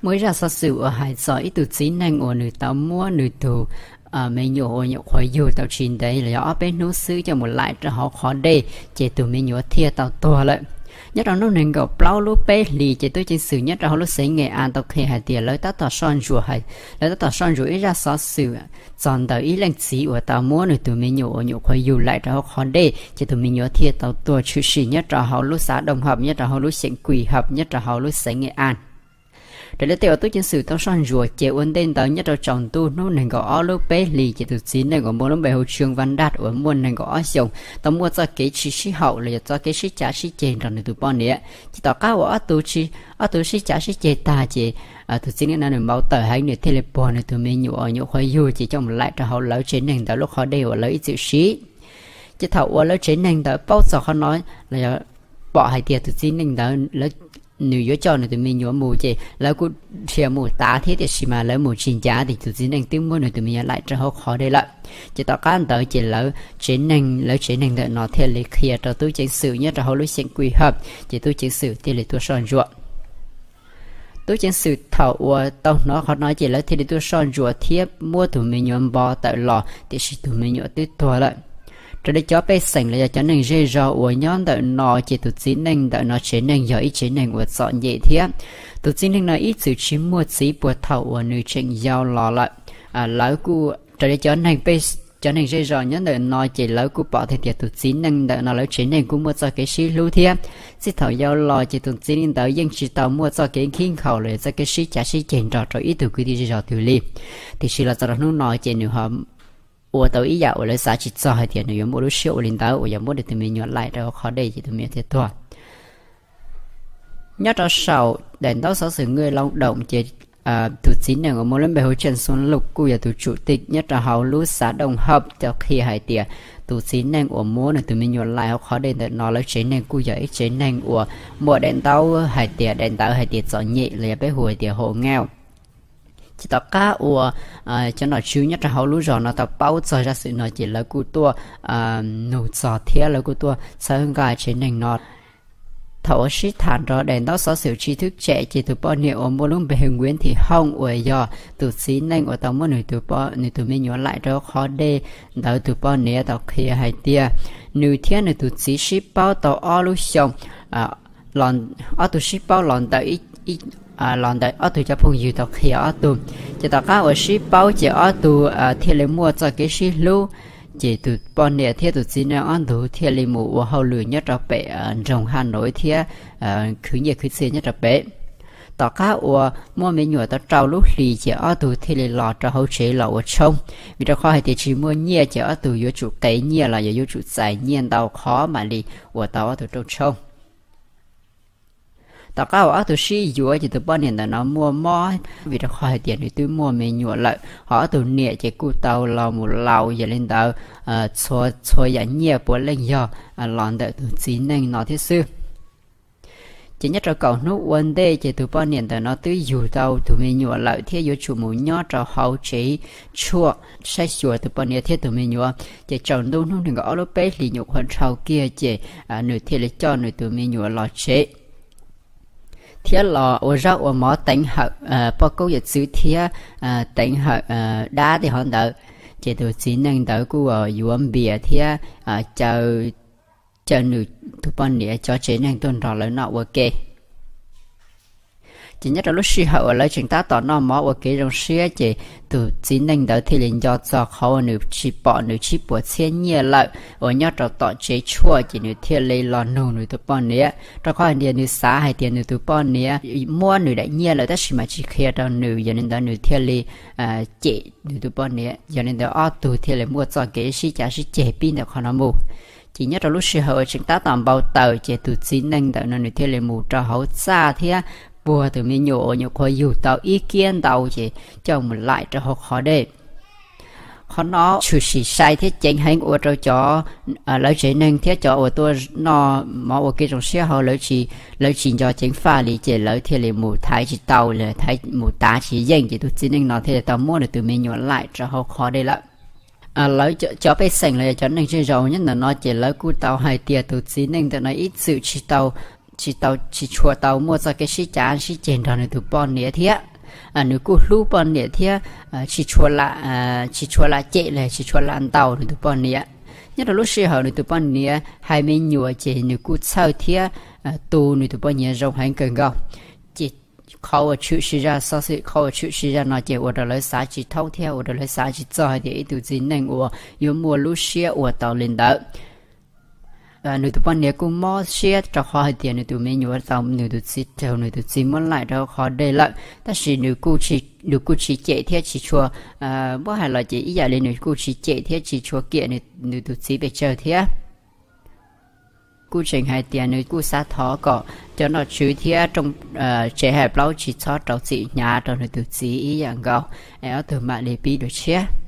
Muaj ib zaj xov xwm uas hais txog ib tug txiv neej uas nws tau muab nws tus me nyuam uas nyuam qhuav yug tau tsis ntev los yog ob peb hnub xwb coj mus laim rau hauv qhov dej, ces tus me nyuam thiaj tau tuag lawm. Nyob rau hnub nees nkaum plaub lub peb hlis ces tub ceev xwm nyob rau hauv lub xeev Nkev As tau qhia hais tias lawv tab tom soj ntsuam, lawv tab tom soj ntsuam ib zaj xov xwm txog ntawm ib leej txiv uas tau muab nws tus me nyuam uas nyuam qhuav yug laim rau hauv qhov dej ces tus me nyuam thiaj tau tuag tshwm sim nyob rau hauv lub xav Dooj Hawm nyob rau hauv lub xeem Kuis Hawm nyob rau hauv lub xeev Nkev As. Raws li tej uas tub ceev xwm tau soj ntsuam ces ua ntej ntawd nyob rau tsaus ntuj hnub nees nkaum ob lub peb hlis ces tus txiv neej uas muaj lub npe hu Tswv Vaj Daj uas muaj nees nkaum ob xyoos tau muaj txoj kev tsis sib haum los yog txoj kev sib cav sib ceg nrog nws tus poj niam. Ces tom qab uas ob tug sib cav sib ceg tag ces tus txiv neej no nws npau taws heev, nws thiaj li puag nws tus me nyuam uas nyuam qhuav yug ces coj mus laim rau hauv lawv tsev neeg ntawd lub qhov dej uas lawv ib txwm sib. Ces thaum uas lawv tsev neeg ntawd paub txog qhov no los yog pom hais tias tus txiv neej ntawd nws yuav coj nws tus me nyuam mus ces lawv kuj dhia mus tav thiab, tiam sis mas lawv mus tsis ncav tias tus txiv neej twb muab nws tus me nyuam laim rau hauv qhov dej lawm. Ces tom qab ntawd ces lawv tsev neeg, lawv tsev neeg ntawm no thiaj li qhia rau tub ceev xwm nyob rau hauv lub xeem Kuis Hawm, ces tub ceev xwm thiaj li tuaj soj ntsuam. Tub ceev xwm thaum uas tau hnov qhov no ces lawv thiaj li tuaj soj ntsuam thiab muab tus me nyuam npo tawm los, tiam sis tus me nyuam twb tuag lawm. Raws li cov pej xeem los yog cov neeg zej zog uas nyob ntawm no ces tus txiv neej ntawm no tsev neeg yog ib tsev neeg uas txom nyem thiab. Tus txiv neej no ib txwm tsis muaj txiv puag thaum uas nws tseem yau los lawm. Lawv kuj, raws li cov neeg zej zog nyob ntawm no ces lawv kuj pom tiag tias tus txiv neej ntawm no lawv tsev neeg kuj muaj txoj kev sib hlub thiab. Txij thaum yau los ces tus txiv neej ntawd yeej tsis tau muaj txoj kev khib nkhaus los yog txoj kev sib cav sib ceg nrog rau ib tug kwv tij zej zog twg li. Tiam sis los txog rau hnub no ces nws ho ua tau ib yam uas lawv xav tsis txog hais tias nws yuav muaj lub siab ua li ntawd uas yog muab nws tus me nyuam laim rau qhov dej ces tus me nyuam thiaj tuag. Nyob rau saum daim ntaub xov xwm Nkuaj Loo Doom ces tus txiv neej uas muaj lub npe hu Tsheej Xoo Luj kuj yog tus tsum tij nyob rau hauv lub xav Dooj Hawm tau qhia hais tias tus txiv neej uas muab nws tus me nyuam laim hauv qhov dej ntawm no lawv tsev neeg kuj yog ib tsev neeg uas muaj daim ntaub hais tias, daim ntawv hais tias txom nyem los yog peb hu hais tias hau ngauj. Ces tom qab uas cov nom tswv nyob rau hauv lub zos no tau paub txog zaj xwm no ces lawv kuj tuaj nug txog thiab lawv kuj tuaj txhawb nqa tsev neeg no. Thaum uas sib tham nrog daim ntaub xov xwm tsis thwb tsam ces tus poj niam uas muaj lub npe hu Nkuav Thim Hooj uas yog tus txiv neej uas tau muab nws tus me nyuam laim rau qhov dej ntawd tus poj niam tau qhia hais tias nws thiab nws tus txiv sib paub tau ob lub xyoo, ob tug sib paub los ntawm, los ntawm ob tug cov phooj ywg tau qhia ob tug. Ces tom qab uas sib paub ces ob tug thiaj li muaj txoj kev sib hlub. Ces tus poj niam thiab tus txiv neej ob tug thiaj li mus ua hauj lwm nyob rau pem nroog Haj Nuv thiab khwv nyiaj khwv txiaj nyob rau pem. Tom qab uas muaj me nyuam tau rau lub hlis ces ob tug thiaj li los rau hauv tsev los ua tshoob, vim rau qhov hais tias tsis muaj nyiaj ces ob tug yuav tsum qev nyiaj los yog yuav tsum txais nyiaj ntau qhov mam li ua tau ob tug rooj tshoob. Tom qab uas ob tug sib yuav ces tus poj niam ntawm no muaj mob, vim rau qhov hais tias nws twb muaj me nyuam lawm, ho ob tug niam ces kuj tau los mus laus, yog li ntawd txhua yam nyiaj puav leej yog los ntawm tus txiv neej no thiab xwb. Ces nyob rau kaum hnub ua ntej ces tus poj niam ntawm no twb yug tau tus me nyuam lawm thiab yuav tsum mus nyob rau hauv tsev tshuaj saib xyuas tus poj niam thiab tus me nyuam. Ces tsaus ntuj hnub nees nkaum ob lub peb hlis nyuam qhuav dhau kiag ces nws thiaj li coj nws tus me nyuam los tsev thiab los ua zaub ua mov teev hawm poj koob yawm txwv thiab teev hawm dab tej hov ntawd. Ces tus txiv neej ntawd kuj yuav npias thiab caw nws tus poj niam cov tsev neeg tuaj nrog lawv noj ua ke. Ces nyob rau lub sij hawm uas lawv tseem tab tom noj mov ua kev zoo siab ces tus txiv neej ntawd thiaj li nco txog qhov uas nws tsis pom nws tsib puas txhiab nyiaj lawm uas nyob rau tom tsev tshuaj, ces nws thiaj li los nug nws tus poj niam, rau qhov hais tias nws xav hais tias nws tus poj niam muab nws daim nyiaj lawm tab sis mas tsis qhia rau nws, yog li ntawd nws thiaj li cem nws tus poj niam, yog li ntawd ob tug thiaj li muaj txoj kev sib cav sib ceg pib ntawm qhov no mus. Ces nyob rau lub sij hawm uas tseem tab tom npau taws ces tus txiv neej ntawm no nws thiaj li mus rau hauv txaj thiab puag tus me nyuam uas nyuam qhuav yug tau ib kiab ntau ces coj mus laim rau hauv qhov dej. Qhov no tshwm sim sai thiab ceev heev ua rau cov, lawv tsev neeg thiab cov uas tuaj noj mov ua kev zoo siab hauv lawv tsis nco ceev faj li ces lawv thiaj li mus thaiv tsis tau, thaiv mus tav tsis yeej ces tus txiv neej no thiaj li tau muab nws tus me nyuam laim rau hauv qhov dej lawm. Lawv cov pej xeem los yog cov neeg zej zos nyob ntawm no ces lawv kuj tau hais tias tus txiv neej ntawm no ib txwm tsis tau, tsis tshua tau muaj txoj kev sib cav sib ceg nrog nws tus poj niam thiab. nws kuj hlub poj niam thiab tsis tshua lam, tsis tshua lam cem los tsis tshua lam ntaus nws tus poj niam. Nyob rau lub sij hawm nws tus poj niam hais me nyuam ces nws kuj txhawj thiab tu nws tus poj niam zoo heev kawg nkaus. Ces qhov uas tshwm sim zaj xov xwm, qhov uas tshwm sim zaj no ces ua rau lawv xav tsis thoob thiab ua rau lawv xav tsis txog hais tias ib tug txiv neej uas yuav muaj lub siab ua tau li ntawd. Nws tus poj niam kuj mob siab rau qhov hais tias nws tus me nyuam tau nws tus txiv raug nws tus txiv muab laim rau qhov dej lawm, tab sis nws kuj tsis cem thiab tsis tshua, muab hais los ces ib yam li nws kuj tsis cem thiab tsis tshua kiam nws tus txiv pes tsawg thiab. Kuj tseem hais tias nws kuj xav thov kom cov nom tswv thiab tsev hais plaub tsis txhob rau txim hnyav rau nws tus txiv ib yam nkaus, es ob tug mam li pib dua tshiab.